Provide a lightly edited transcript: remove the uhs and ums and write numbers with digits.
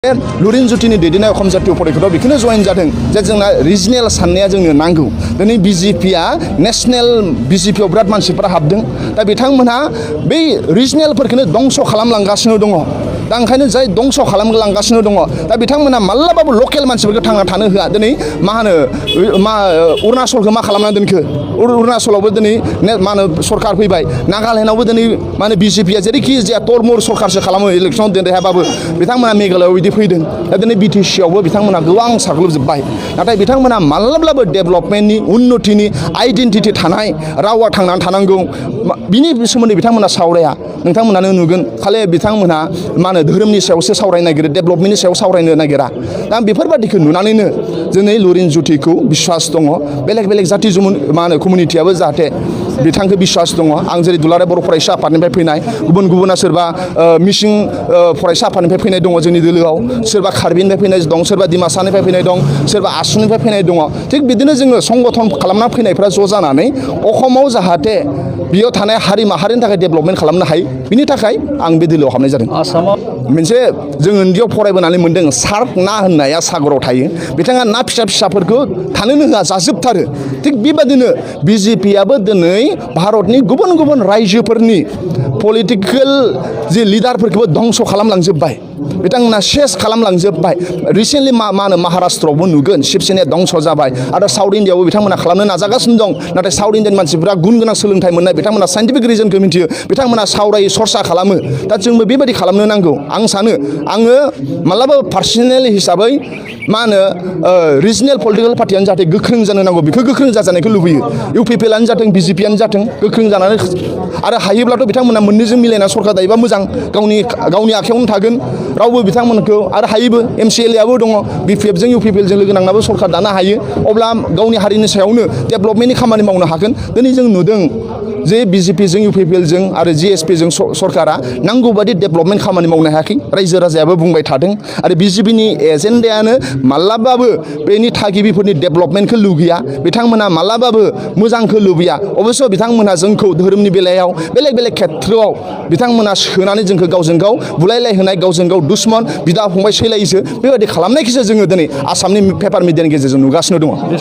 लुरिन जुटिनि दैदेननाय अखम जातीय परिषदआव बेखौनो जइन जादों जे जोंना रिजनेल साननाया जोंनो नांगौ दिनै बिजेपिआ नेशनेल बिजेपिआव बिराद मानसिफोरा हाबदों दा बिथांमोनहा बै रिजनेलफोरखौनो दंस खालामलांगासिनो दङ दा ओंखायनो जाय दंस खालामलांगासिनो दङ दा बिथांमोना माब्लाबाबो लकेल मानसिफोरखौ थांना थानो होआ दिनै मा होनो अरुणाचलखौ मा खालामना दोनखो अरुणाचलावबो दिनै मा होनो सरकार फैबाय नागालेण्डआवबो दिनै मा होनो बिजेपिआ जेरैखि जाया तरमुर सरकारसो खालामो इलेक्सनाव देरहायाबाबो बिथांमोना मेघालयआव बिदि फैदों दा दिनै बिटिसिआवबो बिथांमोना गोबां साग्लोबजोब्बाय नाथाय बिथांमोना माब्लाबाबो डेभेलपमेन्टनि उन्नतिनि आइडेन्टिटि थानाय रावा थांनानै थानांगौ बिनि सोमोन्दै बिथांमोना सावराया नोंथांमोनानो नुगोन खालि बिथांमोना मा होनो धोरोमनि सायावसो सावरायनो नागिरो डेभेलपमेन्टनि सायाव सावरायनो नागिरा दा बेफोरबादिखौ नुनानैनो दिनै लुरिन जुटिखौ बिश्वास दङ बेलेग बेलेग जाति मा होनो कमिउनिटियाबो जाहाथे बिथांखौ बिश्वास दङ आं जेरै दुलाराय बर' फरायसा आफादनिफ्राय फैनाय गुबुन गुबुना सोरबा मिसिं फरायसा आफादनिफ्राय फैनाय दङ जोंनि दोलोआव सोरबा कार्बिनिफ्राय फैनाय दं सोरबा डिमासानिफ्राय फैनाय दं सोरबा आसुनिफ्राय फैनाय दङ थिग बिदिनो जोङो संगठन खालामना फैनायफ्रा ज' जानानै अखमाव जाहाथे बेयाव थानाय हारि माहारिनि थाखाय डेभेलपमेन्ट खालामनो हायो बिनि थाखाय आं बे दोलोआव हाबनाय जादों आसामाव मोनसे जों उन्दैयाव फरायबोनानै मोन्दों सार्क ना होननाया सागराव थायो बिथाङा ना फिसा फिसाफोरखौ थानोनो होआ जाजोबथारो थिग बेबादिनो बिजेपिआबो दिनै भारतनि गुबुन गुबुन रायजोफोरनि पलिटिकेल जे लिडारफोरखौबो धंस खालामलांजोब्बाय बिथांमोना सेस खालामलांजोब्बाय रिसेन्टलि मा होनो महाराष्ट्रआवबो नुगोन शिबसेनाया धंस जाबाय आरो साउथ इण्डियाआवबो बिथांमोना खालामनो नाजागासिनो दं नाथाय साउथ इण्डियान मानसिफोरा गुन गोनां सोलोंथाइ मोननाय बिथांमोना साइन्टिफिक रिजनखौ मिथियो बिथांमोना सावरायो सरसा खालामो दा जोंबो बेबायदि खालामनो नांगौ आं सानो आङो मालाबा पार्सनेल हिसाबै मा होनो रिजनेल पलिटिकेल पार्टियानो जाहाथे गोख्रों जानो नांगौ बेखौ गोख्रों जाजानायखौ लुबैयो इउपिपिएलआनो जाथों बिजेपिआनो जाथों गोख्रों जानानै आरो हायोब्लाथ' बिथांमोना मोननैजों मिलायना सरकार दायोबा मोजां गावनि आखायावनो थागोन रावबो बिथांमोनखौ आरो हायोबो एमसिएलएआबो दङ बिपिएफजों इउपिपिएलजों लोगो नांनाबो सरकार दानो हायो अब्ला गावनि हारिनि सायावनो डेभेलपमेन्टनि खामानि मावनो हागोन दिनै जों नुदों जे बिजेपिजों इउपिपिएलजों आरो जिएसपिजों सरकारा नांगौ बादि डेभेलपमेन्ट खामानि मावनो हायाखै रायजो राजायाबो बुंबाय थादों आरो बिजेपिनि एजेन्डायानो मालाबाबो बेनि थागिबिफोरनि डेभेलपमेन्टखौ लुगैया बिथांमोना मालाबाबो मोजांखौ लुबैया अबयस्स बिथांमोना जोंखौ धोरोमनि बेलायाव बेलेग बेलेग खेथ्रआव बिथांमोना सोनानै जोंखौ गावजों गाव बुलायलायहोनाय गावजों गाव दुश्मन बिदा फंबाय सैलायोसो बेबायदि खालामनायखौसो जोङो दिनै आसामनि पेपार मिडियानि गेजेरजों नुगासिनो दङ